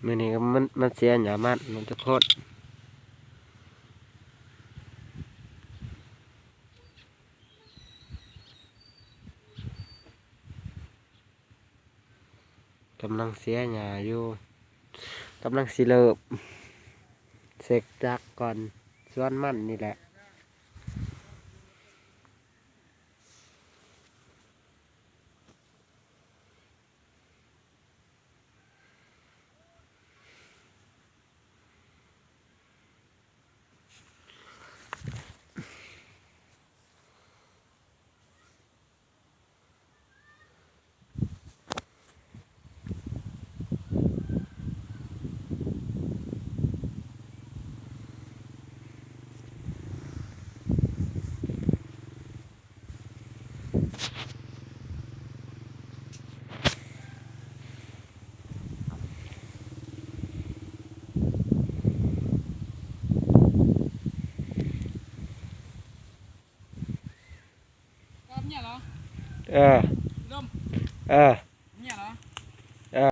ມື້ນີ້ກໍມັນ ມັນເສຍຫຍ້າມັນເນາະທຸກຄົນ. ກຳລັງເສຍຫຍ້າຢູ່ ກຳລັງຊິເລີ່ມເຊັກຈັກກ່ອນ ສວນມັນນີ້ແຫຼະ. ເອີ ເອີ.